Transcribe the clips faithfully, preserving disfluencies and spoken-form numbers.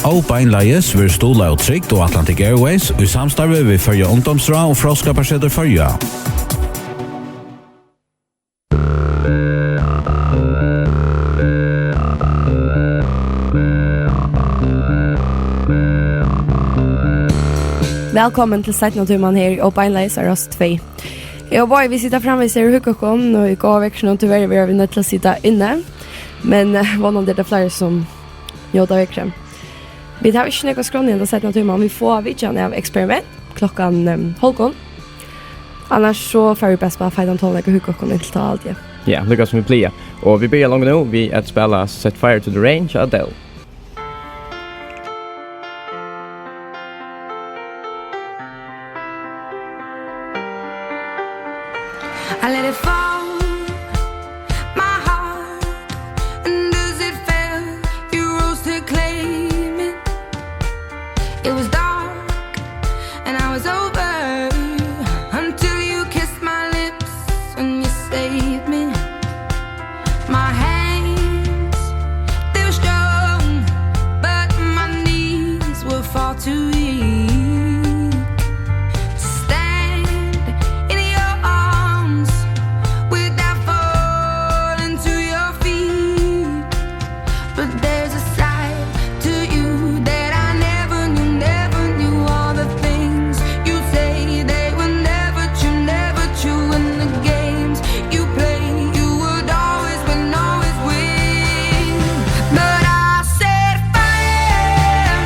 Ó beinleiðis verður stuðlað av Trygd og Atlantic Airways í samstarvi við Føroya Ungdómsráð og Fróðskaparsetur Føroya. Vælkomin til seinna tíman her í Ó beinleiðis á Rás tvey. Eg og Bogi, vit sita framvegis her og hugga okkum, og í góða veðrinum, tíverri, verða vit noydd til at sita inni. Men, eh, vónandi er tað fleiri sum njóta veðrið. Vit hava ikki nógv á skránni henda seinna tíman. Vit fáa vitjan av Experiment klokkan, em, hálvgum. Annars so fara vit bara at spæla feitan tónleik og hugga okkum inntil tá, haldi eg. Ja, líka sum vit plaga. Og vit byrja longu nú við at spæla Set Fire to the Rain hjá Adele. I let it fall, my heart, and as it fell, you rose to claim it. It was dark, and I was over, until you kissed my lips and you saved me. My hands, they were strong, but my knees were far too weak to stand in your arms without falling to your feet. But there's a side to you that I never knew, never knew. All the things you say, they were never true, never true. And the games you play, you would always win, always win. But I set fire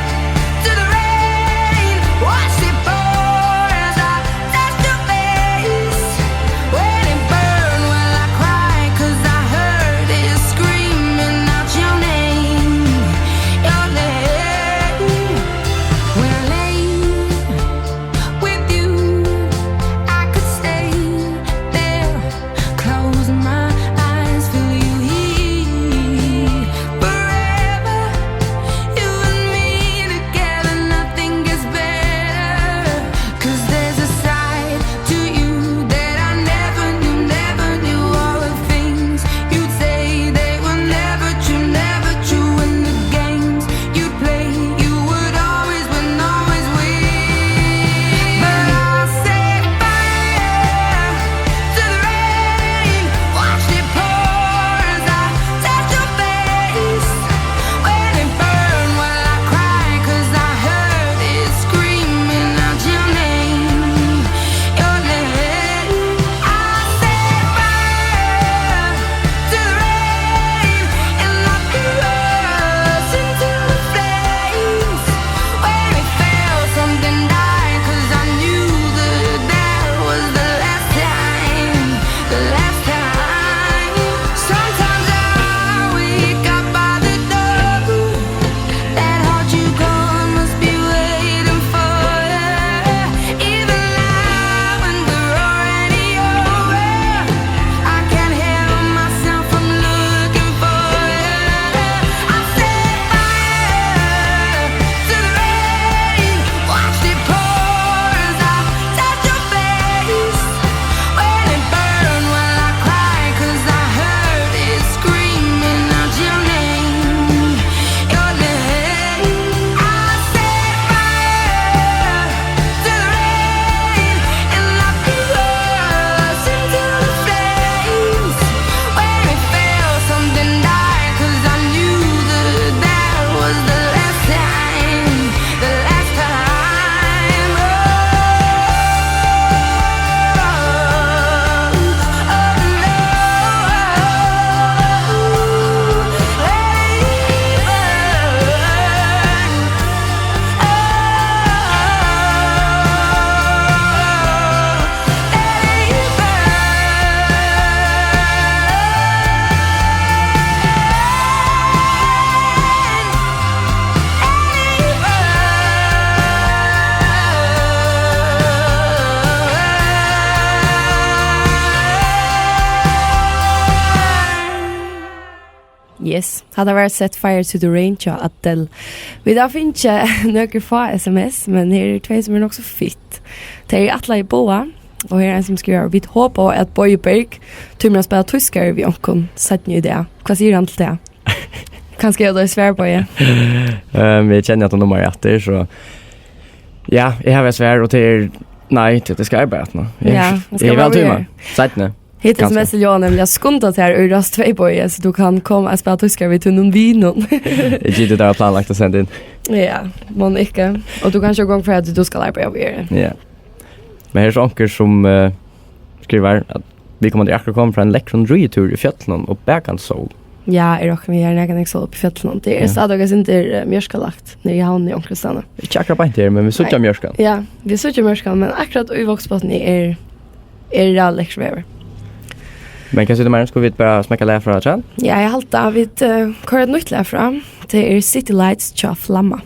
to the rain, watch it pour as I touch your face. When it burned, well, I cried 'cause I heard it screaming out your name, your name. When I lay with you, I could stay there. Close my eyes, feel you here. Forever, you and me together, nothing gets better. 'Cause there's a side to you that I never knew, never knew. All the things you'd say, they were never true, never true. And the games you play, you would always win, always win. But I'll set fire to the rain, watch it pour as I touch your face. When it burned, well, I cried 'cause I heard it screaming out your name, your name. I set fire to the rain and I threw us into the flames. When it fell, something died, 'cause I knew that that was the last time, the last time. Sometimes I wake up by the door. That heart you gone must be waiting for you. Even now when we're already over, I can't help myself from looking for you. I set fire to the rain, watched it pour as I touched your face. When it burned, well, I cried 'cause I heard it screaming out your name, your name. I set fire to the rain and I threw us into the flames. When it fell, something died 'cause I knew that that was the last time. The last time, oh, oh, no. Let it burn. Oh, let it burn. Yes, hatta var Set Fire to the Rain hjá Adele. Vit hava fingið nøkur fá S M S, men her eru tvey sum eru nokk so fitt. Tey eru ætlað í Boga, og her er ein sum skrivar: "Vit hopa, at Bogi Berg tímir at spæla týskari við onkrum seinni í dag." Hvat sigur hann til tað? Kanska eg havi svar på, ja. Ehm, eg kenni at nummarið er aftur, so ja, eg havi eitt svar, og tað er nei, tað skal eg bara aftan á. Eg, Ja, tað skal eg bara vel vera. Tíma. Seinni. Hitt Kanska. S M S til Johan, nemliga skunda tær í Rás tvey bogi, so tú kann koma og spæla týskar við tínum vinum. Eg giti tær planlagt at senda inn. Ja, man ikki. Og tú kanst jo ganga fyri at tú skal arbeiða við. Ja. Men her er so onkur sum uh, skrivar at viðkomandi akkurát kom frá ein lekkrum ríðitúr í fjøllunum og bakandi sól. Ja, eg rokni við, eg eri nakað nógv sól uppi í fjøllunum. Tað er Ja. stadig eitt sindur eh, mjørkalagt niðri í Havn í onkrum stað. Ikki akkurát beint her, men vit síggja Nei. mjørkan. Ja, vit síggja mjørkan, men akkurát í Vágsbotni er, er ræðuliga lekkurt veður. Men hvat sigur tú, Marius? Skulu vit bara smekka lag frá Chan? Ja, eg haldi at vit uh, koyra eitt nýtt lag frá. Tað er City Lights hjá Flamma.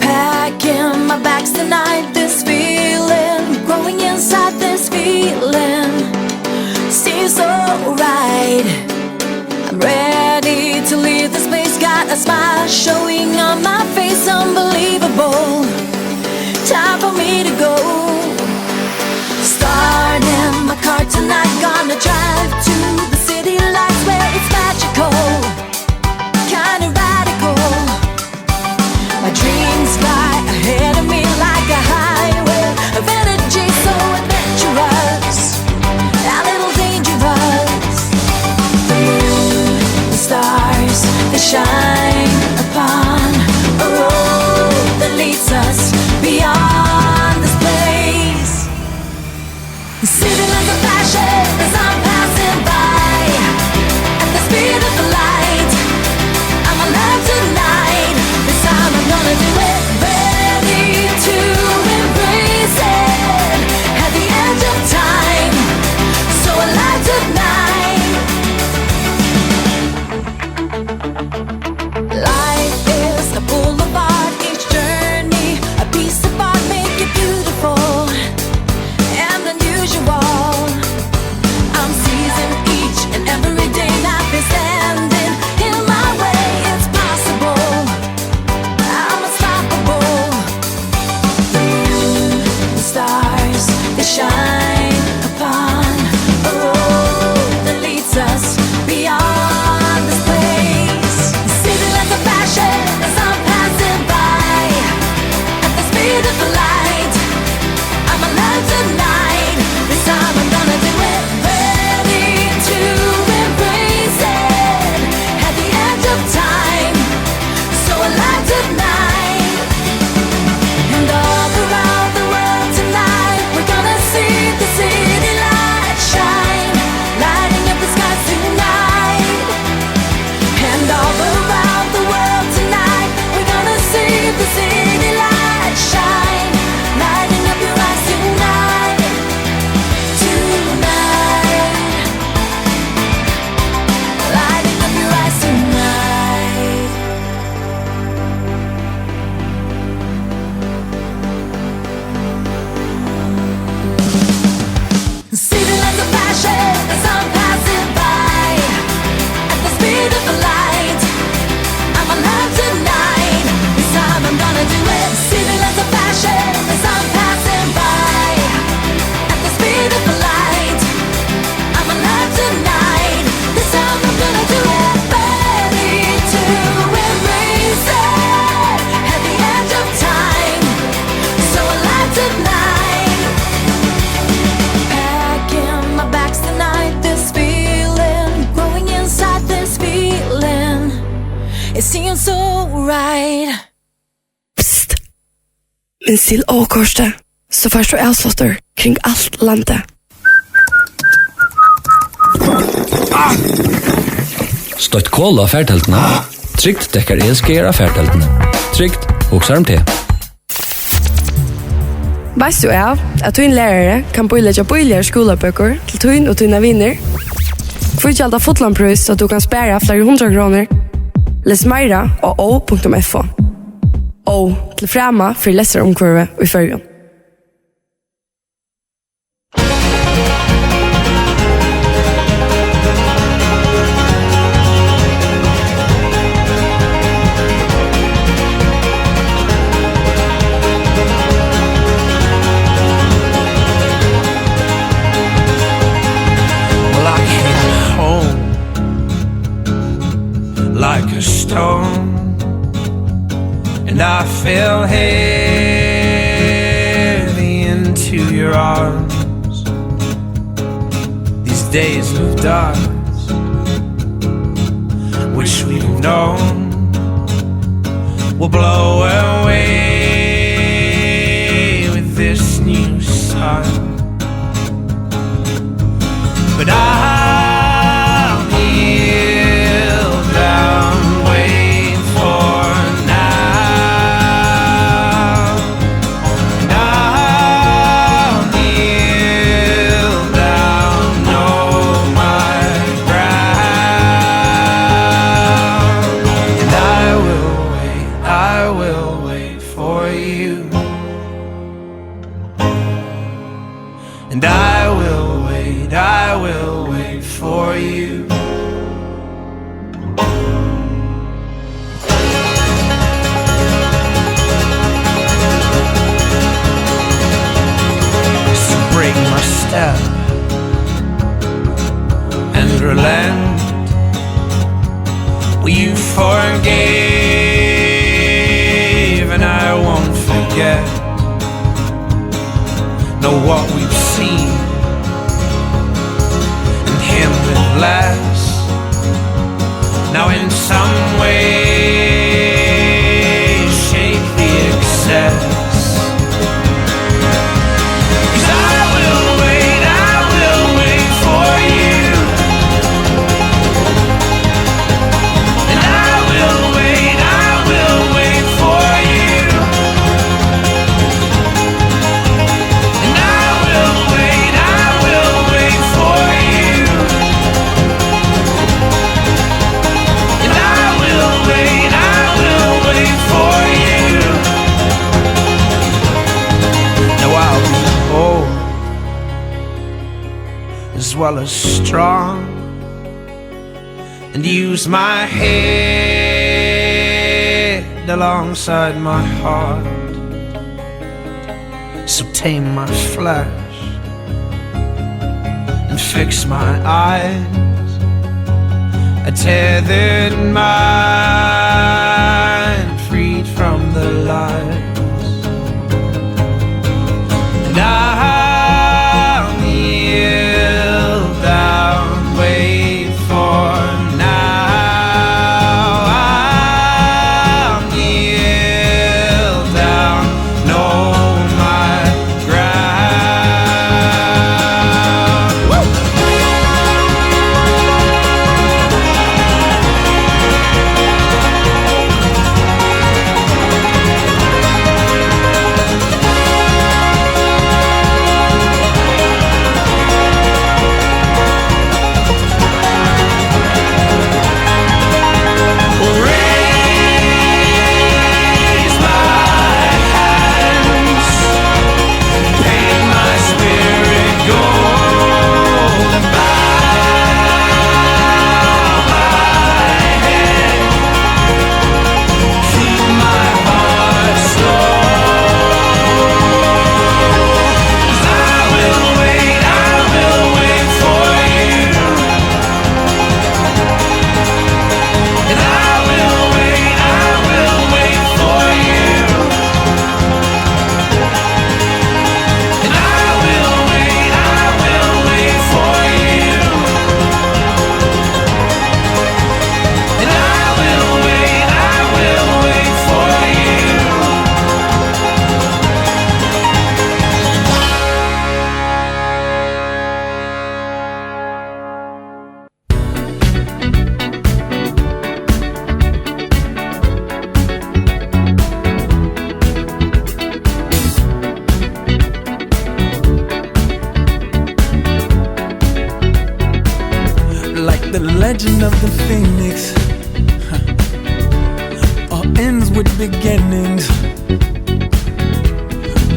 Packing my bags tonight, this feeling growing inside, this feeling seems so right. I'm ready to leave this place, got a smile showing on my face, unbelievable. Time for me to go. Starting my car tonight, gonna drive to the city lights where it's magical. Kinda radical. My dreams fly ahead of me like a highway of energy, so adventurous, a little dangerous. The moon, the stars, they shine upon a road that leads us beyond this place. City lights are flashing as I'm passing by. At the speed of the light, I'm alive tonight. This time I'm gonna do it. Ready to embrace it. At the edge of time, so alive tonight. Life is a boulevard, each journey a piece of art, make it beautiful and unusual. I'm seizing each and every day, life is standing in my way, it's possible, I'm unstoppable. The moon, the stars, they shine upon a road that leads us beyond this place. City lights are flashing as I'm passing by. At the speed of the light, I'm alive tonight. This time I'm gonna do it. Ready to embrace it. At the edge of time, so alive tonight. And all around the world tonight, we're gonna see the city lights shine, lighting up the skies tonight. And all around the world tonight, we're gonna see the city lights shine, lighting up your eyes tonight, tonight, lighting up your eyes tonight. City lights are flashing as I'm passing by. At the speed of the light, I'm alive tonight. This time I'm gonna do it. City lights are flashing as I'm passing by. At the speed of the light, I'm alive tonight. This time I'm gonna do it. Ready to embrace it. At the edge of time, so alive tonight. Packing my bags tonight. This feeling growing inside, this feeling, it seems so right. Psst. Minst til ókortið, so fært tú avsláttur kring alt landið. Stoytt kol á fartelduna. Trygd dekkar E S G á fartelduna. Trygd hugsar um teg. Veitst tú av, at tín lærari kann bíleggja bíligar skúlabøkur til tín og tínar vinir? Hví gjalda fullan prís, so at tú kann spara fleiri hundrað krónur? Les meira á ó punktum f o. Ó, til frama fyri lesarumhvørvið í Føroyum. And I fell heavy into your arms. These days of darkness, which we've known, will blow away with this new sun. But I'll kneel down, wait for now. And I'll kneel down, know my ground. And I will wait, I will wait for you. And I will wait, I will wait for you. So break my step and relent. Well, you forgave, and I won't forget. Know what we've seen and him with less. Now in some way shake the excess. 'Cause I will wait, I will wait for you. And I will wait, I will wait for you. And I will wait, I will wait for you. And I will wait, I will wait for you. Now I'll be bold as well as strong, and use my head alongside my heart. So tame my flesh and fix my eyes, a tethered mind freed from the lies. And I'll kneel down, wait for now. I'll kneel down, know my ground. Raise my hands, paint my spirit gold, and bow my head. Keep my heart slow. 'Cause I will wait, I will wait for you. And I will wait, I will wait for you. And I will wait, I will wait for you. And I will wait, I will wait for you. Like the legend of the phoenix, huh, all ends with beginnings.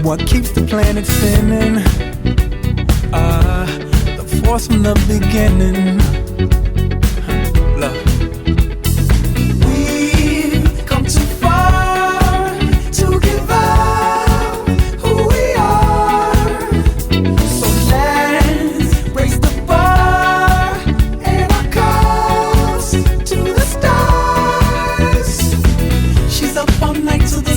What keeps the planet spinning? Uh, the force from the beginning. Huh, love. We've come too far to give up who we are. So let's raise the bar and our cups to the stars. She's up all night to the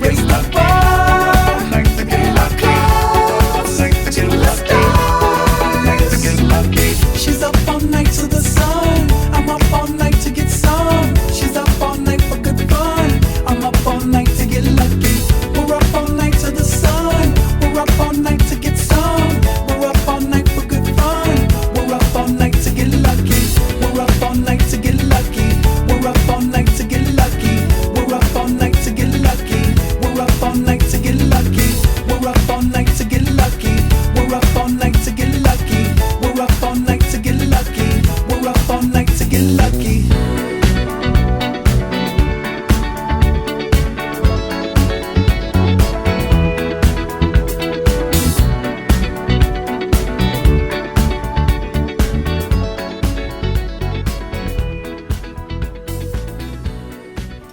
Raise the bar, fill our cups to the skies. She's up all night to the sun. I'm up all night to get some. She's up all night for good fun. I'm up all night to get lucky. We're up all night to the sun. We're up all night to get some. We're up all night for good fun. We're up all night to get lucky. We're up all night to get lucky. We're up all night to get lucky. We're up all night to get lucky. We're up all night to get lucky. We're up all night to get lucky. We're up all night to get lucky. We're up all night to get lucky. We're up all night to get lucky.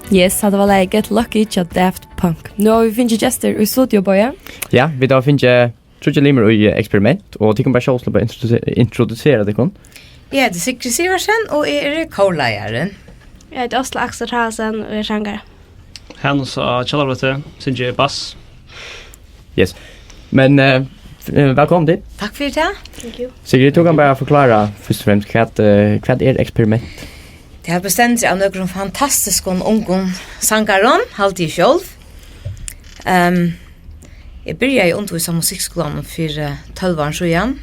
Yes, hatta var lagið Get Lucky hjá Daft Punk. Nú hava vit fingið gestir í studio, Bogi. Ja, vit hava fingið tríggjar limir í, eh, Eksperiment, og tit kunnu bara sjálvsagt bara introduse-, introdusera tykkum. Eg heiti Sigrid Sivertsen, og eg eri kórleiðarin. Eg heiti Osla Aksel Tráðsen, og eg eri sangari. Hans á Kjallarvøtti, syngi eg bass. Yes. Men, eh, f-, eh, vælkomin tit. Takk fyri tað. Thank you. Sigrid, tú kanst bara forklára fyrst og fremst, hvat, eh, hvat er Eksperiment? Tað her stendur av nøkrum fantastiskum ungum sangarum, haldi eg sjálv. Ehm, eg byrjaði at undirvísa á musikkskúlanum fyri tólv árum síðan.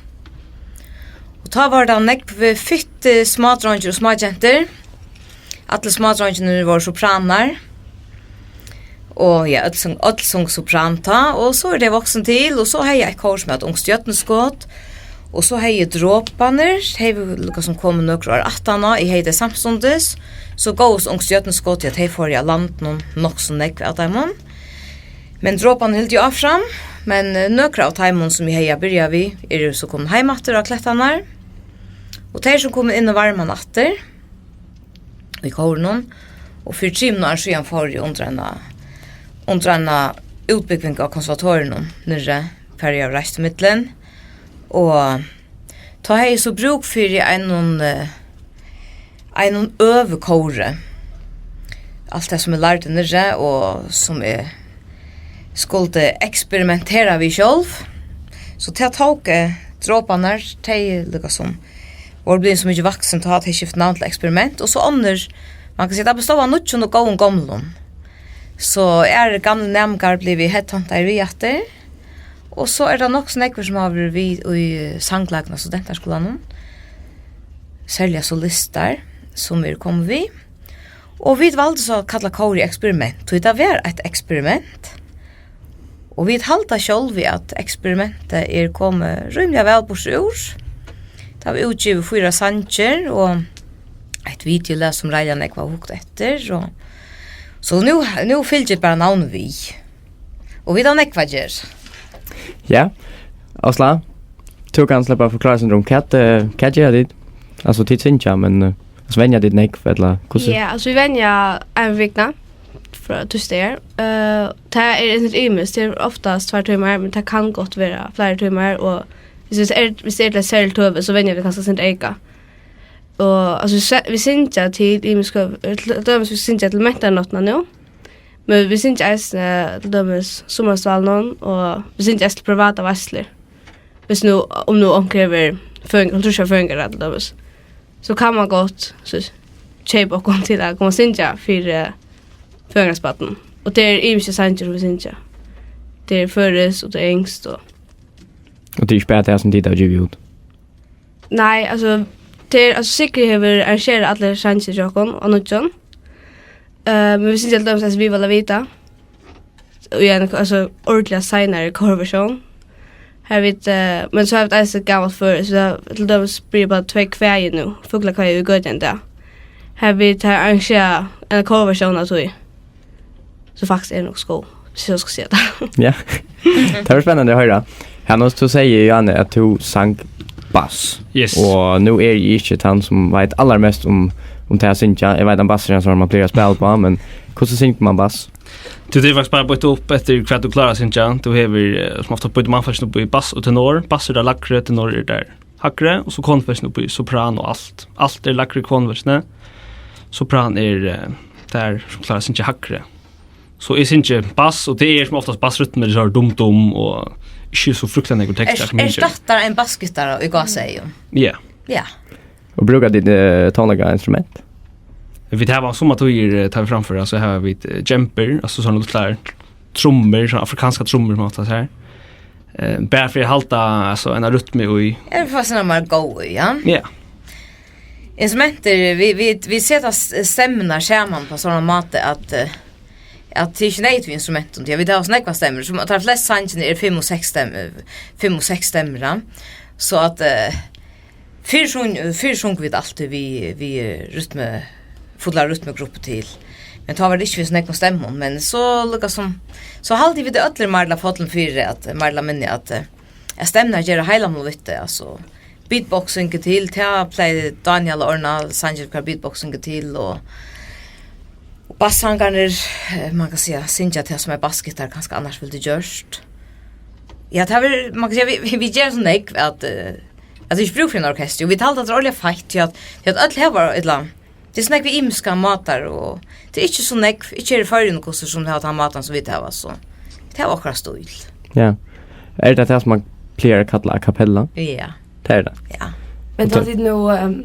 Og tá vóru tað nógv fitt, eh, smádreingir og smágentur. Allir smádreingirnir vóru sopranar. Og ja, øll sung-, øll sungu sopran tá. Og so er tað vaksin til, og so hevði eg eitt kór sum æt Ung Stjørnuskot. Og so hevði eg Droparnir, tey vóru líka sum komin nøkur ár aftaná, eg hevði tey samstundis. So góvust Ung Stjørnuskot, ja, tey fóru av landinum nokk so nógv av teimum. Men Droparnir hildu áfram, men, eh, nøkur av teimum, sum eg hevði at byrja við, eru so komin heim aftur á Klettarnar. Og tey eru so komin inn í varman aftur í kórinum. Og fyri trimum árum síðan fór eg undir eina, undir eina útbúgving á konservatoriinum niðri, har eg havi reist ímillum. Og tá hevði eg so brúk fyri einum, eh, einum øvikóri. Alt tað, sum eg lærdi niðri, og sum eg skuldi eksperimentera við sjálv. So tað tók eg, Droparnir, tey líka sum vóru blivin so mikið vaksin, tá at tey skiftu navn til Eksperiment, og so onnur, man kann siga, tað bestod av nýggjum og góðum gomlum. So aðrir gamlir næmingar blivu headhuntaðir við aftur, og so er tað nokk so nógvir, sum hava verið við í sangleikum á studentaskúlanum, serliga solistar, sum eru komin við. Og vit valdu so at kalla kórið Eksperiment, tí tað var eitt eksperiment. Og vit halda sjálv við, at eksperimentið er komið rímiliga væl burtur úr. Tað var útgivið fýra sangir og eitt videolag, sum reiðiliga nógv hava hugt eftir. Og, so nú, nú fylgir bara navn við. Og vit hava nógv at gera. Ja, Áslaug, tú kanst sleppa at forklára seg um, hvat, eh, hvat gera tit? Altso, tit syngja, men, eh, altso, venja tit nógv, ella hvussu? Ja, altso, vit venja ein vikuna frá týsdagar. Eh, tað er eisini ymiskt, tað er oftast tveir tímar, men tað kann gott vera fleiri tímar, og viss tað er, viss tað er til eitt serligt høvi, so venja vit kanska eitt sindur eyka. Og, altso, vit se-, vit syngja til ymisk høv-, til dømis, vit syngja til mentanáttina nú, men vit syngja eisini til dømis summarfestivalen, og vit syngja eisini til privatar veitslur. Viss nú, um nú onkur hevur føðing-, hálvtrýss ára føðingardag til dømis, so kann man gott, so, keypa okkum til at koma og syngja fyri, eh, føðingardagsbarnið. Og tað eru ymiskir sangir, sum vit syngja. Tað er føroyskt, og tað er enskt, og Og tað er ikki bara tað, sum tit hava givið út? Nei, altso, tað er, altso, Sigrid hevur arrangerað allar sangirnar hjá okkum á nýggjum. Eh, men vit syngja til dømis eisini Viva la vida. Og ja, altso, ordiliga seinari kórversjón. Har vit, eh, men so hava vit eisini gamalt føroyskt, so tað, til dømis byrja bara tvey kvæði nú, Fuglakvæði í Gøtu ein dag. Har vit hava arrangerað eina kórversjón av tí. So faktiskt er nokk so góð, viss eg so skal siga tað. Ja. Tað var spennandi at hoyra. Hanus, tú segði, Johanne, at tú sang bass. Yes. Og nú eri eg ikki tann, sum veit allarmest um, um tað at syngja. Eg veit ein bass, sum man plagar at spæla uppá, men hvussu syngur man bass? Tú, tað er faktiskt bara býtt upp eftir, hvat tú klárar at syngja. Tú hevur, eh, sum ofta býtt mannfólkini upp í bass og tenor. Bass er tað lægri, tenor er tað hægri, og so konufólkini upp í sopran og alt. Alt er lægri í konufólkini. Sopran er, eh, tær, sum klára at syngja hægri. So eg syngi bass, og tað er sum oftast bassrytmur, so dum dum, og ikki so fryktiligt nógvur tekstur. Ert, ert tú ein bassgittara í gásaeygum? Ja. Ja. Og brúka tit, eh, tónleikainstrument? Vit hava summartíðir, eh, tá vit framføra, so hava vit, eh, djembur, altso sovorðnar lítlar trummur, sovorðnar afrikanskar trummur, sum man ofta sær. Eh, bara fyri at halda, altso, eina rytmu í. Er tað fyri at vera meira góð í, ja? Ja. Instrumentir, vit, vit, vit seta s-, stemmurnar saman á sovorðnan máta at, eh, at tað er ikki neyðugt við instrumentum, tí vit hava so nógvar stemmur, sum at tær flestu sangirnar eru fimm og seks stemmur, fimm og seks stemmur, ja. So at, eh, fyrr sung-, fyrr sungu vit altíð við, við rytmu, fulla rytmugruppu til. Men tá var tað ikki við so nógvum stemmum, men so líka sum, so haldi vit, at øll eru meira ella fallin fyri, at, meira ella minni, at, eh, at stemmurnar gera heilan mun við tað, altso. Beatboxing er til, tað pleiði Daniel at ordna, sangir, hvar beatboxing er til, og, og bassangarnir, eh, man kann siga, syngja tað, sum ein bassgittari kanska annars vildi gjørt. Ja, tað er, man kann siga, vit, vit, vit gera so nógv, at, eh, at vit ikki brúka fyri ein orkestur. Og vit halda, at tað er ordiliga feitt, tí at, tí at øll hava ella, tað er so nógv við ymiskar mátar, og tað er ikki so nógv, ikki her í Føroyum, hvussu sum hava tann mátan, sum vit hava, so vit hava okkara stíl. Ja. Er tað tað, sum man plagar at kalla a cappella? Ja. Tað er tað. Ja. Men tá tit nú, ehm,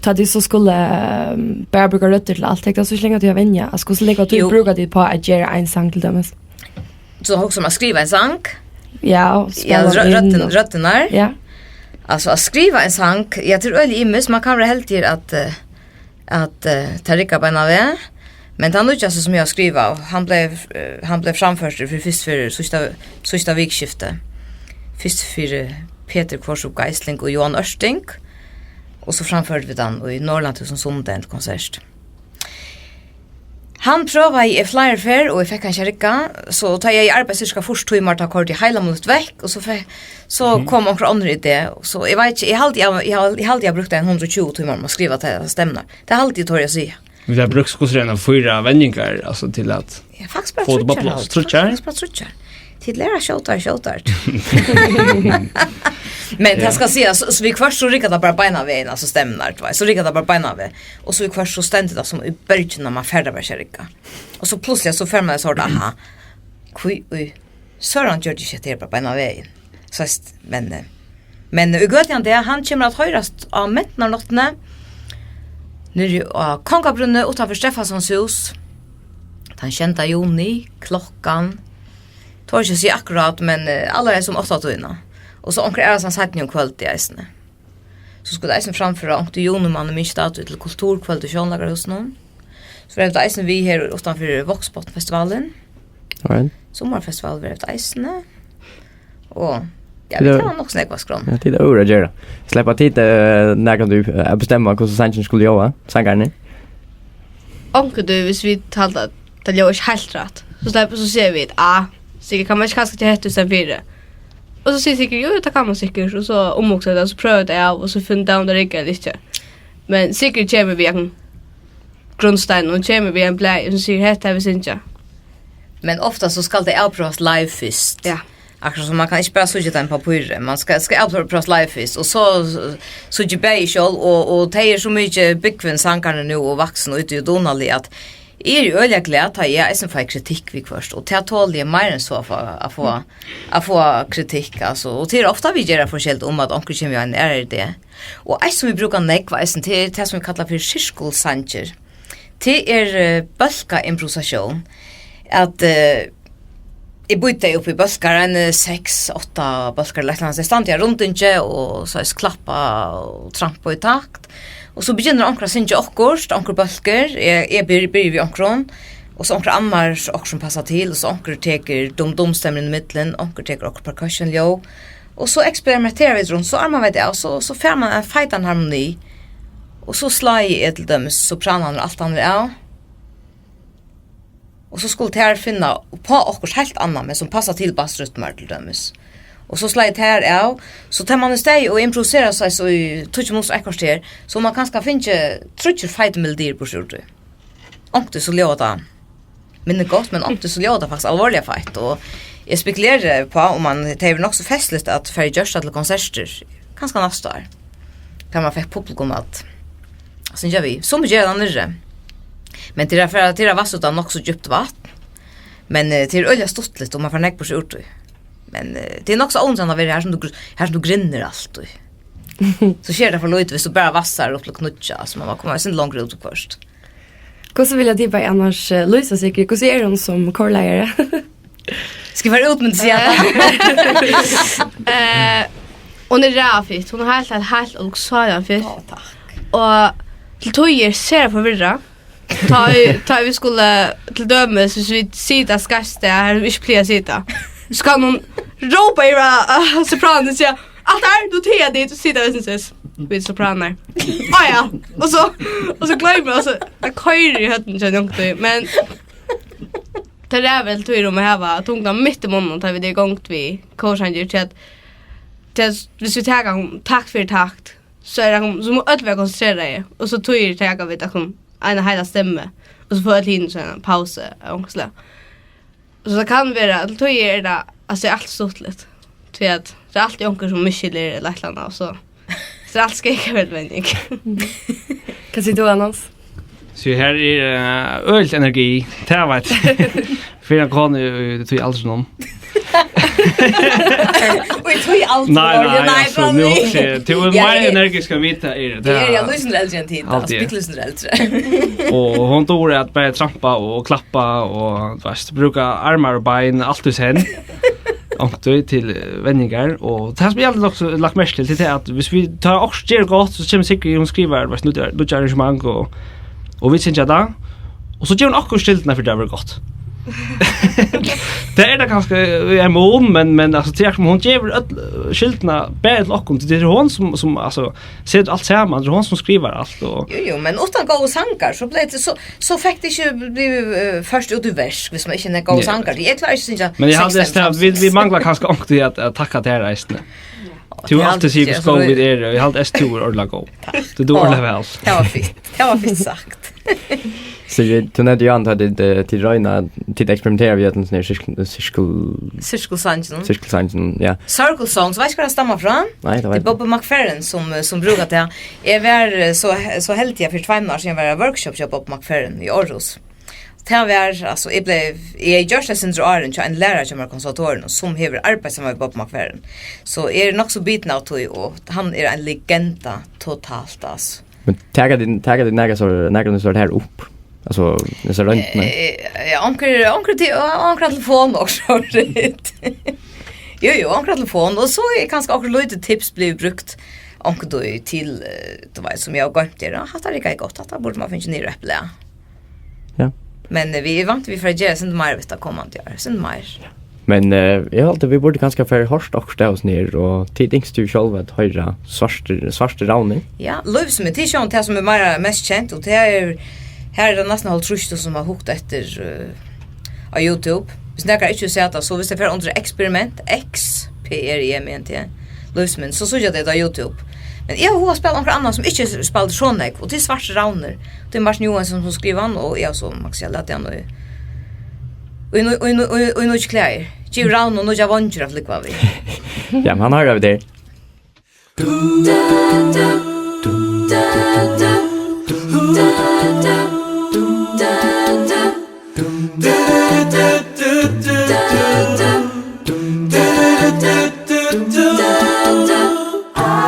tá tit so skulu, ehm, bara brúka røddir til alt, tekur tað so langa tíð at venja? Altso, hvussu langa tíð brúka tit á at gera ein sang til dømis? So hugsa um at skriva ein sang? Ja, og spæla inn røddin, og røddirnar. Ja. Altso, at skriva ein sang, ja, tað er øgiliga ymiskt. Man kann vera heldigur at, eh, at, eh, tað riggar beinan veg. Men tann nýggjasta, sum eg havi skrivað, hann bleiv, eh, hann bleiv framførtur fyri fyrstu ferð síðsta, síðsta vikuskifti. Fyrst fyri Petur Qvortrup Geisling og Johan Ørting, og so framførdu vit hann í Norðurlandahúsinum sunnudagin til konsert. Hann prøvaði eg fleiri ferð, og eg fekk hann ikki at rigga, so tá eg arbeiði sirka fýrs tímar, tá koyrdi eg heilan mun vekk, og so fe-, so kom onkur onnur idé, so eg veit ikki, eg haldi, eg, eg, hal-, eg haldi, eg havi brúkt ein hundrað og tjúgu tímar um at skriva tað, tað stemmar. Tað haldi eg, tori eg at siga. Vit hava brúkt, hvussu er tað, fýra venjingar, altso, til at, ja, faktiskt bara fáa tað upp á tríggjar, pláss. Tríggjar? Faktiskt bara tríggjar. Tit læra skjótari, skjótari. Men tað skal sigast, so, so viðhvørt so riggar tað bara beinan vegin, altso, stemmurnar, tú veit, so riggar tað bara beinan vegin. Og so viðhvørt so stendur tað sum í berginum, at man fær tað bara ikki at rigga. Og so plutsliga so fær man so, aha, hví í søran gjørdi ikki hetta her bara beinan vegin? So veitst, men, eh, men í Gøtu ein dag, hann kemur at hoyrast á mentanarnáttini niðri á Kongabrúnni uttanfyri Stefansons hús tann sjeynda juni, klokkan, tori ikki at siga akkurát, men, eh, allarhelst um áttatíðina. Og so onkra aðrastaðni seinni um kvøldið eisini. So skulu vit eisini framføra onkuntíð í juni mánað, minnist eg, til kulturkvøld í Sjónleikarahúsinum. So verður tað eisini við her uttanfyri Vágsbotnfestivalin. Alright. Summarfestival verður tað eisini. Og, ja, vit hava nokk so nógv á skránni. Ja, tað er øvur at gera. Sleppa tit, eh, nakrantíð, eh, at bestemma, hvussu sangurin skulu ljóða, sangarnir? Onkuntíð, hvis vit halda, at tað ljóðar ikki heilt rætt, so slepp-, so siga vit, "Ah, sikkurt kann man ikki kanska gera hetta í staðin fyri." Og so sigur Sigurður, "Jú, jú, tað kann man sikkurt." Og so umhugsa tað, so prøva tað av, og so finna tað, um tað riggar ella ikki. Men Sigurður kemur við ein grundstein, og kemur við ein blaði, sum sigur, "Hetta vil vit syngja." Men ofta so skal tað avprøvast live fyrst. Ja. Akkurát sum man kann ikki bara síggja tað á pappíri. Man skal, skal avprøvast live fyrst, og so síggja bæði sjálv, og, og tey eru so mikið búgvin, sangarnir nú, og vaksin og úti og dugnalig, at eg eri øgiliga glað, tá eg eisini fái kritikk viðhvørt, og tað toli eg meir enn so at fáa, at fáa, at fáa kritikk, altso. Og tað er ofta, vit gera forskelligt um, at onkur kemur við ein aðrari idé. Og eitt, sum vit brúka nógv eisini, tað er tað, sum vit kalla fyri sirkulsangir. Tað er, eh, bólkaimprovisatión, at, eh, eg býti tey upp í bólkar, ein, eh, seks, átta bólkar ella eitt ella annað. Tey standa í ein rundingi og soleiðis klappa og trampa í takt. Og so byrjar onkur at syngja okkurt, onkur bólkur, eg, eg byr-, byrji við onkrum, og so onkur annar, okkurt sum passar til, og so onkur tekur dum-dum-stemmur inn ímillum, onkur tekur okkurt percussion-ljóð, og so eksperimentera vit runt, so arma vit av, so, so fær man ein feitan harmoni, og so slái eg til dømis sopranan og altanina av, og so skulu tær finna uppá okkurt heilt annað, men sum passar til bassrytmur til dømis. Og so slái eg tær av, so tá man í staðin og improviserar seg so í tíggju minuttir, eitt korter, so man kanska fingið tríggjar feitar melodiir burtur úr tí. Onkuntíð so ljóðar tað, minnist gott, men onkuntíð so ljóðar tað faktiskt álvarsliga feitt, og eg spekuleri uppá, um man, tað hevur verið nokk so festligt at fara og gjørt tað til konsertir, kanska næsta ár, tá man fekk publikum at syngja við, sum vit gera har niðri. Men tað er at fara, tað er at vasta út á nokk so djúpt vatn, men, eh, tað er øgiliga stuttligt, og man fær nógv burtur úr tí. Men, eh, tað er nokk so óundrandi at vera har, sum tú gr-, har, sum tú grynnar altíð. So sker tað for lítið, viss tú bara vastar upp til knýggja, so man má koma eitt sindur longri út í hvørt. Hvussu vilja tit bæði annars, eh, lýsa Sigrid? Hvussu er hon sum kórleiðari? Skal eg fara út, men siga tað? Eh, hon er ræðufitt. Hon er heilt, heilt, heilt ólukksáliga fitt. Ó, takk. Og til tíðir sera forvirrað. Tá ið, tá ið vit skulu, til dømis, viss vit sita skeivt stað, har vit ikki plaga at sita, so kann hon rópa yvir á, á sopranin og siga, "Alt har, nú tiga tit, og sita við, sum sist." Vit sopranar. Á ja. Og so, og so gloymir, og so, tað koyrir í høvdinum hjá henni onkuntíð, men tað er væl tí um at hava tunguna mitt í munninum, tá vit eru í gongd við kórsangir, tí at, tí at viss vit taka takt fyri takt, so er tað, so mugu øll vera konsentreraði, og so tí taka vit okkum eina heila stemmu, og so fáa øll hini so eina pausu av onkrum slag. So tað kann vera, til tíðir er tað, altso, er alt stuttligt, tí at tað er altíð onkur sum misskilir ella eitt ella annað, og so, so er alt skakað við venjing. Hvat sigur tú, Anders? So her er, eh, øgiligur energi, tað veit eg. Fyri ein konu í, í tí aldrinum. Og í tí aldrinum, nei, nei, nei, altso, bara nú, nei. Tú ert meir energisk enn vit eru. Eg eri lýsandi eldri enn tit, altso, bitte lýsandi eldri. Og hon dugir at bara trampa og klappa og, tú veitst, brúka armar og bein, alt í senn. Onkuntíð til, eh, venjingar. Og tað sum eg altíð lagt, lagt merki til, tað er at viss vit, tá okkurt ger gott, so kemur Sigrid, hon skrivar, tú veitst, nýggj, nýggj arrangement og, og vit syngja tað. Og so ger hon okkum skyldina fyri tað var gott. Tað er tað kanska, eh, ein mun, men, men, altso, tað er sum hon gevur øll, eh, skyldina bara til okkum. Tað er hon sum, sum, altso, setur alt saman, tað er hon sum skrivar alt, og jú, jú, men uttan góðar sangar, so bleiv tað, so, so fekk tað ikki blivið, eh, ført út í verk, viss man ikki hevur góðar sangar. Eg klári ikki at syngja. Men eg haldi, seks, at vit, vit mangla kanska onkuntíð at, at takka tær eisini. Tú hevur altíð sigið, hvussu góð vit eru, og eg haldi, at tú ert ordiliga góð. Takk. Tú, tú ert ordiliga væl. Tað var fint. Tað var fint sagt. So, eh, tú nevndi jú, at tit, eh, tit royna, tit eksperimentera við øllum sirkul-, sirkul-, sirkulsanginum. Sirkulsanginum, ja. Circle songs, veitst tú, hvar tað stammar frá? Nei, tað veit eg. Tað er Bobby McFerrin sum, eh, sum brúkar tað. Eg var, eh, so, so heldig at fyri tveimum árum síðan var eg á workshop hjá Bobby McFerrin í Aarhus. Tað var, altso, eg bleiv, eg hevði gjørt tað eitt sindur áðrenn hjá einum lærara hjá mær á konservatorium, sum hevur arbeitt saman við Bobby McFerrin. So eg eri nokk so bitin av tí, og hann er ein legenda totalt, altso. Men taka tit, taka tit nakrar so, nakrar so her upp? Altso, hesa royndina? Eh, ja, onkur, onkur ti-, onkur telefon og so. Jú, jú, onkur telefon, og so er kanska onkur lítið tips blivið brúkt, onkur til, eh, tú veitst, sum eg havi goymt her, ja, hatta riggaði gott, hatta burdi man fingið niður á epli, ja. Ja. Men, eh, vit eru vant, vit fara at gera eitt sindur meir við tað komandi ár, eitt sindur meir. Ja. Men, eh, eg haldi, vit burdu kanska farið hoyrt okkurt av oss her, og tit ynsktu jo sjálv at hoyra svartir, svartir ravnir. Ja, Lívsmynd, tað er sjálvt tað sum er meira, mest kent, og tað er, her er tað næstan hálvtrýss túsund sum hava hugt eftir, eh, á YouTube. Viss nakar ikki hevur sæð tað, so viss tað fer undir Experiment, X P R I M E N T, Lívsmynd, so síggja tey tað á YouTube. Men eg havi hug at spæla onkran annan sum ikki spældi so nógv, og tað er Svartir Ravnir. Tað er Martin Joensen sum skrivar hann, og eg havi so, man kann siga, latið hann í, í, í, í, í, í nýggj klæðir. Givið ravnum nýggjar veingir at flúgva við. Ja, men hann hoyrir vit her.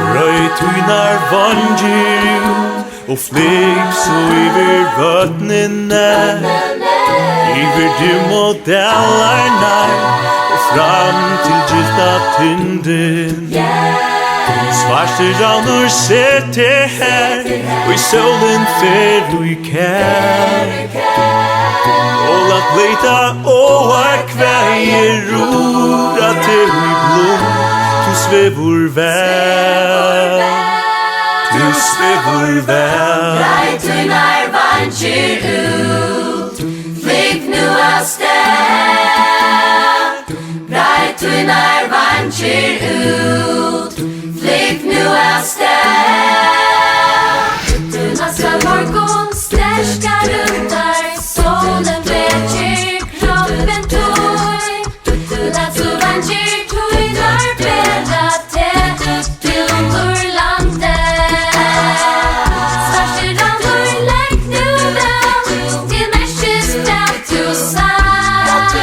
Breið tínar veingir út og flúgv so yvir vøtnini, yvir dimmu dalarnar og fram til gyllta tindin. Svartir ravnir, set teg her, og sólin fer í kær. Og lat bleyta áar kvæði rura teg í blund. Tú svevur væl, tú svevur væl. Breið tínar veingir út, flúgv nú avstað. Breið tínar veingir út, flúgv nú avstað. Næsta morgun sterkar rundar, sólin vekir kroppin tín. Lat so veingir tínar bera teg til undirlandið. Svartir ravnir, legg nú væl til merkis, hvat tú sært.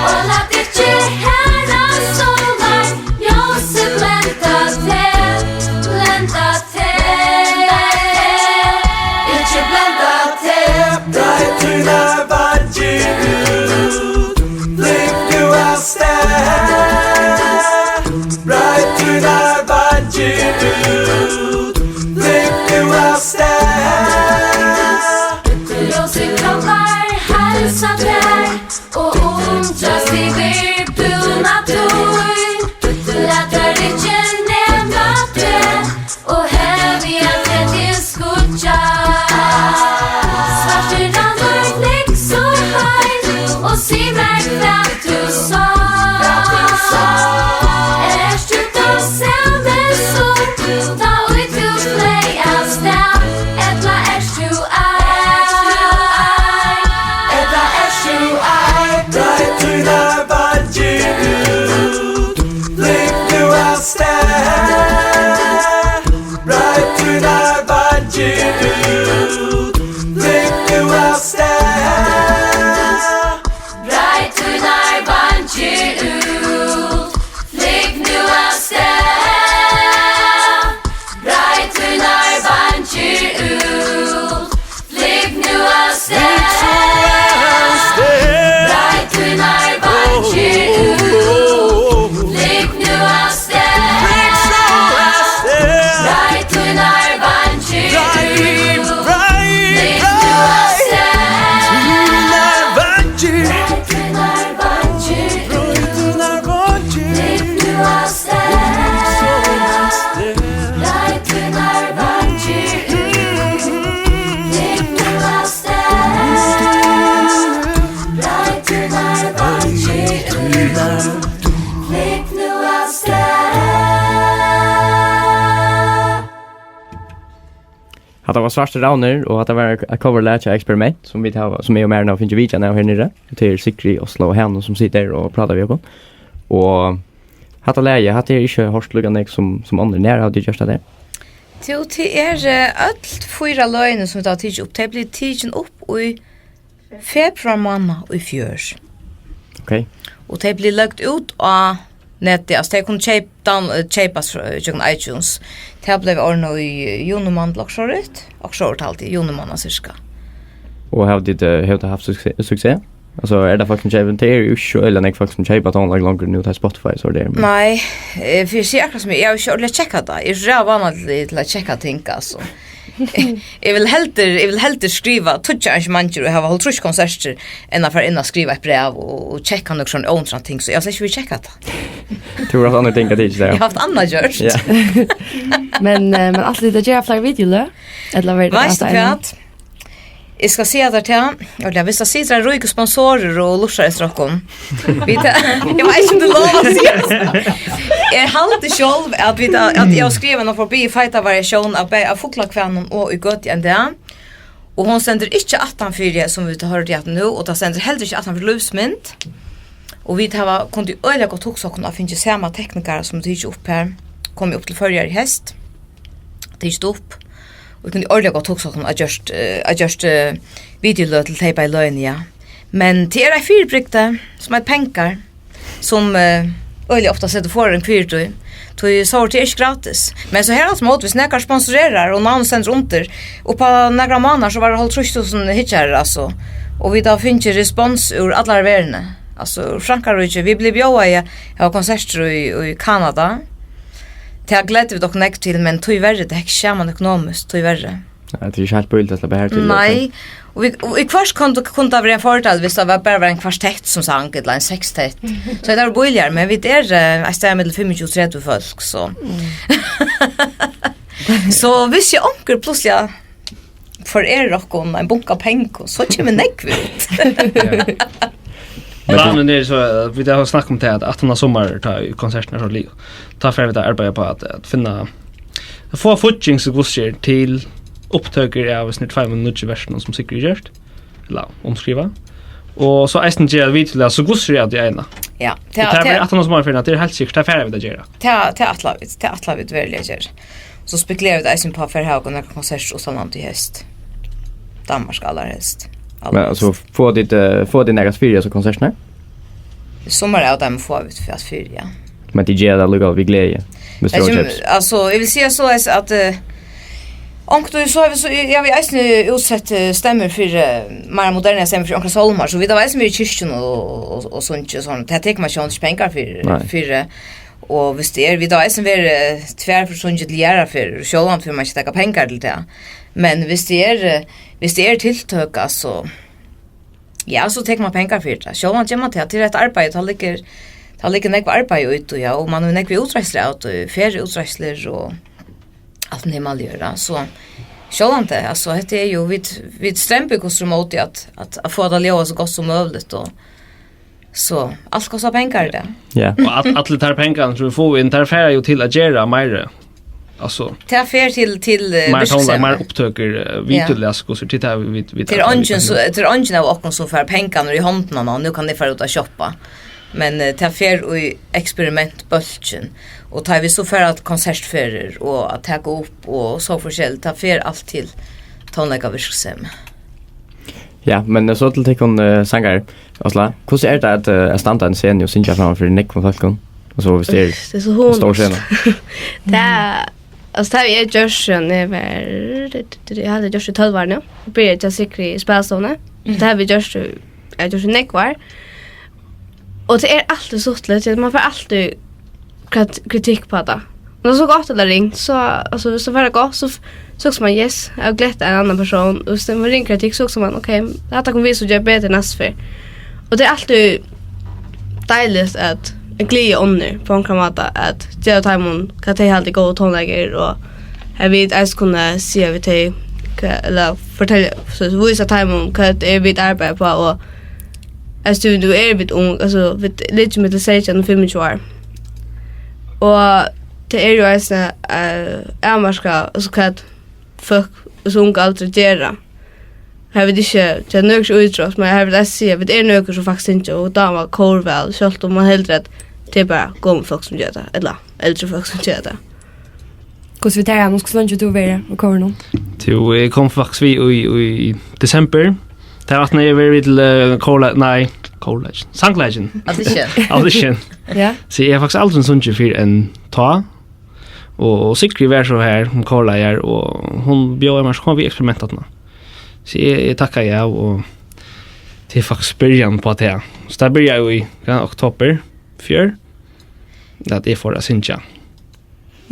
Og lat ikki harðan sólar ljósið blenda teg, blenda teg. Ikki blenda teg. Breið tínar veingir út, flúgv nú avstað. Breið tínar veingir út, flúgv nú avstað. Ljósið kroppar heilsa tær og undrast yvir búna tín. Lat tær ikki nema teg og hevja teg til skýggjar. Svartir ravnir, flúgv so heim og sig mær, hvat tú sárt. Ert tú tann sami sum tá ið tú fleyg avstað, ella ert tú ei, ella ert tú ei? Breið tínar veingir út, flúgv nú avstað. Breið tínar veingir út, flúgv nú avstað. Breið tínar veingir út, flúgv nú avstað. Breið tínar veingir út, flúgv nú avstað. Breið tínar veingir út, flúgv nú avstað. Breið tínar veingir út, flúgv nú avstað. Breið tínar veingir út, flúgv nú avstað. Breið tínar veingir út, flúgv nú avstað. Breið tínar veingir út, flúgv nú avstað. Hatta var Svartir Ravnir, og hatta var eitt coverlag av Experiment, sum vit hava, sum eg og Marin hava fingið vitjan av her niðri. Og tað er Sigrid, Oslo og Hanus, sum sita her og prátar við okkum. Og hatta lagið, hatta er ikki hoyrt líka nógv sum, sum onnur. Nær hava tit gjørt tað her? Jú, tað er, eh, øll fýra løgini, sum vit hava tikið upp, tey blivu tikin upp í februar mánað í fjør. Ok. Og tey blivu løgd út á netið, altso, tey kunnu keyp-, down-, eh, keypast frá, eh, gjøgnum iTunes. Tað bleiv orðnað í, eh, juni mánað, okkurt sovorðið. Okkurt sovorðið, haldi eg, juni mánað cirka. Og hava tit, eh, hevur tað havt sukse-, suksess? Altso, er tað fólk sum keypa, tað eru jo ikki so øgiliga nógv fólk sum keypa tónleik longur nú, tá Spotify so er tað, men Nei, eh, fyri at siga akkurát sum er, eg havi ikki ordiliga tjekkað tað. Eg eri so ræðuliga vánaligur til at tjekka ting, altso. Eg vil heldur, eg vil heldur skriva tíggju arrangementir og hava hálvtrýss konsertir enn at fara inn og skriva eitt bræv og, og tjekka nøkur sovorðin óinteressant ting, so eg havi slett ikki verið tjekka hatta. Tú hevur havt onnur ting at tykja tær. Eg havi havt annað gjørt. Ja. Men, eh, men altso, tit gera fleiri videoløg? Ella verður tað Veitst tú bara hvat? Eg skal siga tær tað, Olivia, viss tað sita ríkir sponsorar og lurta eftir okkum. Vit, eg veit ikki um tað er lov at siga. Eg haldi sjálv at vit, at eg havi skrivað eina forbi feita variatión av, av Fuglakvæðinum og Í gøtu ein dag. Og hon stendur ikki aftan fyri, sum vit hoyrdu hatta nú, og tað stendur heldur ikki aftan fyri Lívsmynd. Og vit hava, kundu øgiliga gott hugsað okkum at fingið sama teknikara, sum er tikið upp her, komið upp til Føroyar í heyst, tikið upp. Og vit kundu øgiliga gott hugsað okkum at gjørt, eh, at gjørt, eh, videoløg til tey bæði løgini, ja. Men tað er eitt fyribrigdi, sum eitur pengar, sum, eh, øgiliga ofta setir forðing fyri tí. Tí so er tað ikki gratis. Men so her alt mót, viss nakar sponsorerar og navn stendur undir, og upp á nakrar mánaðar, so var tað hálvtrýss túsund hyggjarar, altso. Og vit hava fingið respons úr allari verðini. Altso, úr Frankaríki, vit blivu bjóðaði at hava konsertir í, í Kanada. Tað gleðdu vit okkum nógv til, men tíverri, tað hekk ikki saman økonomiskt, tíverri. Ja, tað er ikki heilt bíligt at sleppa her til. Nei, og vit, og í hvørt kundu, kundu tað verið ein fordel, viss tað var, bara var ein kvartett sum sang, ella ein sekstett. So tað var bíligari, men vit eru, eh, eitt stað millum fimmogtjúgu og tretivu fólk, so. Mm. So viss eg onkur plutselig forærir okkum ein bunka pengar, so kemur nógv út. Ja. Men tað Planen er so, at vit hava snakka um tað, at aftan á summar, tá ið konsertin er so liðug, tá fara vit at arbeiða uppá at, at finna, at fáa fígging, so hvussu er, til upptøkur av hesum tveimum nýggju versunum, sum Sigrid hevur gjørt, ella umskrivað. Og so eisini gera videolag, so hvussu er, at tað eina. Ja, Og tað tað, verður aftan á summarferiuna, tað er heilt sikkert, tað fara vit at gera. tað, tað ætla vit, tað ætla vit veruliga at gera. So spekulera vit eisini uppá at fara at hava nakrar konsertir uttanlands í heyst. Danmark allarhelst. Men, altso, fáa tit, eh, fáa tit nakað fyri hesar konsertirnar? Summar av teimum fáa vit fyri, ja. Men tit gera tað allíkavæl við gleði, viss Tað tað kemur, keypst? Altso, eg vil siga soleiðis at, eh, onkuntíð so hava vit so, ja, vit eisini útsett, eh, stemmur fyri, eh, meira modernar stemmur fyri onkrar sálmar, so vit hava eisini verið í kirkjuni og, og, og, og sungið og sovorðið. Tað tekur man sjálvandi ikki pengar fyri, Nei. fyri. Og viss tað er, vit hava eisini verið, eh, tvær ferðir sungið til jarðarferðir, og sjálvandi fer man ikki taka pengar til tað. Men viss tað er, eh, viss tað er tiltøk, altso, ja, so tekur man pengar fyri tað. Sjálvandi ger man tað, tað er eitt arbeiði, tað liggur, tað liggur nógv arbeiði í tí, ja, og man hevur nógv útreiðslur av tí, ferðaútreiðslur og alt muligt man gera. So sjálvandi, altso, hetta er jú, vit, vit stremba okkum ímóti at, at, at fáa tað at ljóða so gott sum møguligt, og so alt kostar pengar í dag. Ja. Og at, allir teir pengarnir, sum vit fáa inn, teir fara jú til at gera meira. Altso, Tað fer til, til, eh, meira tónleik, virksemi. Meira upptøkur, eh, Ja. videolag, og so til tað vit, vit Tað er eingin, so, tað er eingin av okkum sum fær pengarnar í hondina, og nú kann eg fara út at shoppa. Men, eh, tað fer í eksperimentbólkin, og tá vit so fara at konsertferðir og at taka upp og so forskelligt, tað fer alt til tónleikavirksemi. Ja, men, eh, so til tykkum, eh, sangarar, Áslaug. Hvussu er tað at, eh, at standa á eini scenu og syngja framman fyri nógvum fólkum? Og so, viss tað er Tað er so ein stór hugnaligt. scena. Tað, altso, tað havi eg gjørt síðan eg var, eg haldi, eg gjørt í tólv ár nú. Eg byrjaði hjá Sigrid í spælistovuni. So tað havi eg gjørt í, eg havi gjørt í nógv ár. Og tað er altíð stuttligt, tí at man fær altíð krat-, kritikk uppá tað. Um tað er so gott ella ringt, so, altso, viss tað er gott, so f-, so hugsar man, "Yes, eg havi glett ein annan persón." Og viss tað er ringur kritikk, so hugsar man, "Ok, hatta kunnu vit so gera betri næstu ferð." Og tað er altíð deiligt at, at gleða onnur á onkran máta, at geva teimum, hvat tey halda er góður tónleikur, og at vit eisini kunnu siga við tey, hvat, ella fortelja, so, vísa teimum, hvat tað er, vit arbeiða uppá, og Altso, tú, tú er vit ung, altso, vit liggja millum seytjan og fimmogtjúgu ár. Og tað er jú eisini, eh, avmarkað, altso, hvat fólk í so ungum aldri gera. Har vit ikki, tað er nøkur ítrótt, men har vit eisini siga, vit eru nøkur sum faktiskt syngja, og dámar kór væl, sjálvt um man heldur at tað er bara gomul fólk sum gera tað, ella eldri fólk sum gera tað. Hvussu við tær, Hanus? Hvussu leingi hevur tú verið í kórinum? Tú, eg kom faktiskt við í, í, í desember. Tað var aftan á eg var við til, eh, kórle-, nei, kórleikin. Sangleikin. Audition. Audition. Ja. So eg havi faktiskt aldrin sungið fyrr enn tá. Og, og Sigrid var so har, hon kórleiðarin, og hon bjóðaði mær so koma við at eksperimenta. So eg, eg takkaði av, og tað er faktiskt byrjan uppá tað. So tað byrjaði jú í, ja, oktober í fjør, at eg fór at syngja.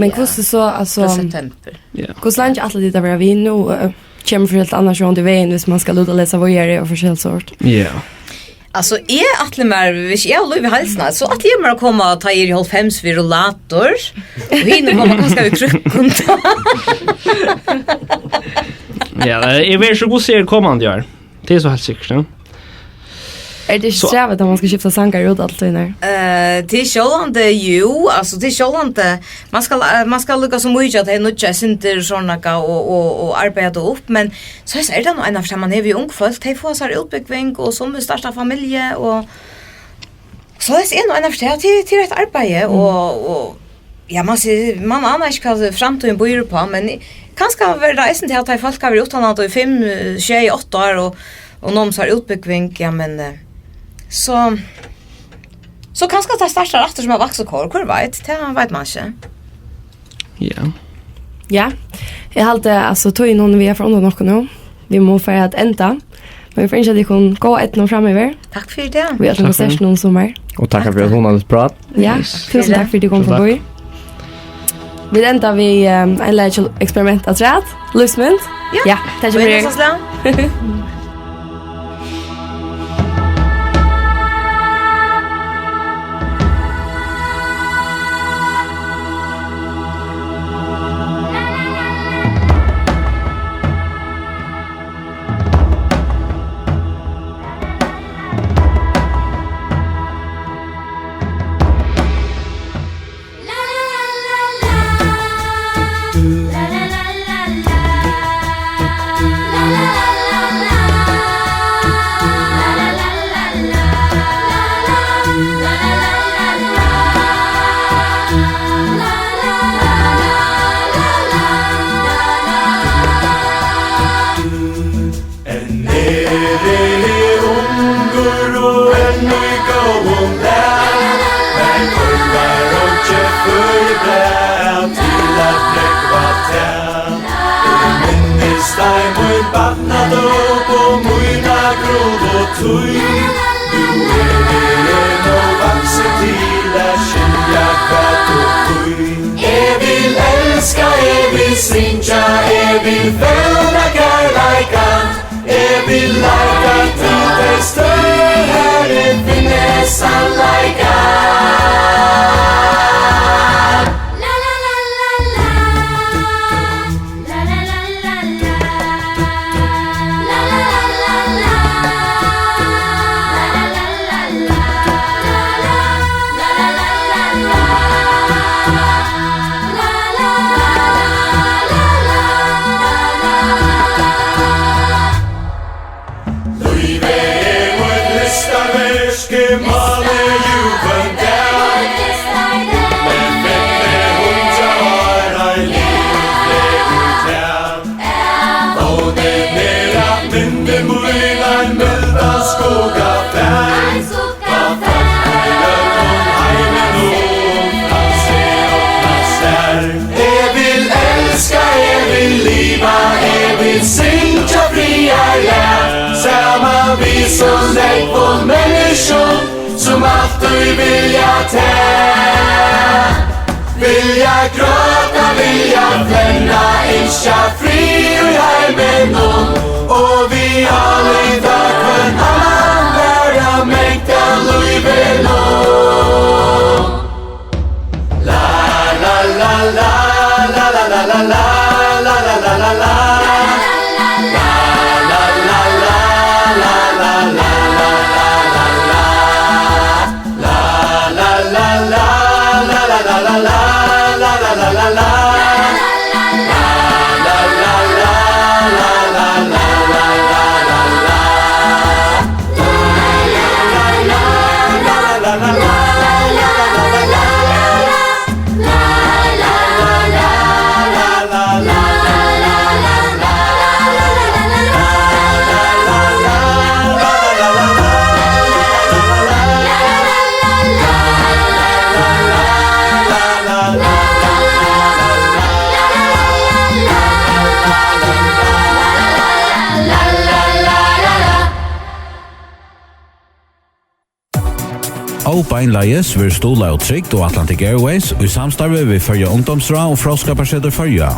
Men hvussu so, altso, frá septembur. Ja. Hvussu leingi ætla tit at vera við nú? Eh, kemur for helt annars rundt í vegin, hvis man skal út og lesa víðari og forskjelligt sort. Ja. Altso, eg ætli mær, hvis eg havi lív í heilsuna, so ætli eg mær at koma, tá eg eri hálvfems, við rullator. Og hini koma kanska við krukkum. Ja, eh, eg verði so góð sigur komandi ár. Tað er so heilt sikkurt, ja. Er tað ikki strævið, at man skal skifta sangar út alla tíðina? Eh, tað er sjálvandi, jú, altso, tað er sjálvandi, man skal, eh, man skal líka sum víkja tey nýggja eitt sindur sovorðið og, og, og arbeiða tað upp, men so er tað nú einaferð, man hevur jú ung fólk, tey fáa sær útbúgving, og summi starta familju, og so er tað nú einaferð, tað, tað er eitt arbeiði, mm, og, og, ja, man sær, man anar ikki, hvat framtíðin býður upp á, men kanska verður tað eisini til, at tey fólk hava verið uttanlands í fimm, eh, sjey, átta ár, og, og náma sær útbúgving, ja, men, eh, so, so kanska tað startar aftur sum eitt vaksið kór, hvør veit, tað veit man ikki. Ja. Ja, eg haldi, altso, tíðin, hon er við at forlata okkum nú. Vit mugu fara at enda. Men vit fara at ynskja tykkum góða eydnu framyvir. Takk fyri tað. Við øllum konsertunum í summar. Og takk fyri eitt hugnaligt prát. Ja, yes, túsund takk fyri at tit komu forbi. Vit enda við, ehm, eitt lítið eksperiment afturat. Lívsmynd. Ja, ja, takk fyri. Beinanvegin. Enn eri eg ungur og enn í góðum lag, mær tørvar einki føði bræv til at prógva tað. Eg minnist ei mín barnadóp og mína gróðu tíð. Nú eri eg nóg vaksin til at skilja hvat og hví. Eg vil elska, eg vil syngja, eg vil føla kærleikan. Eg vil leita til tey støð, har eg finni sannleikan. Lívið er mítt listaverk, eg máli jú hvønn dag. Men fimti hundrað ár, ein livlegur tað. Ónýtt er at minni mín ein mildan skugga fær. Tá fólk í øllum heiminum frælsi opnast sær. Eg vil elska, eg vil liva, eg vil syngja friðarlag. Saman við so nógvum menniskjum, sum altíð vilja tað. Vilja gráta, vilja flenna, ynskja frið í heiminum, og vit álíka hvønn annan, bara mangt av lívinum. La, la, la, la. Og beinleiðis verður stuðlað av Trygd og Atlantic Airways í samstarvi við Føroya Ungdómsráð og Fróðskaparsetur Føroya.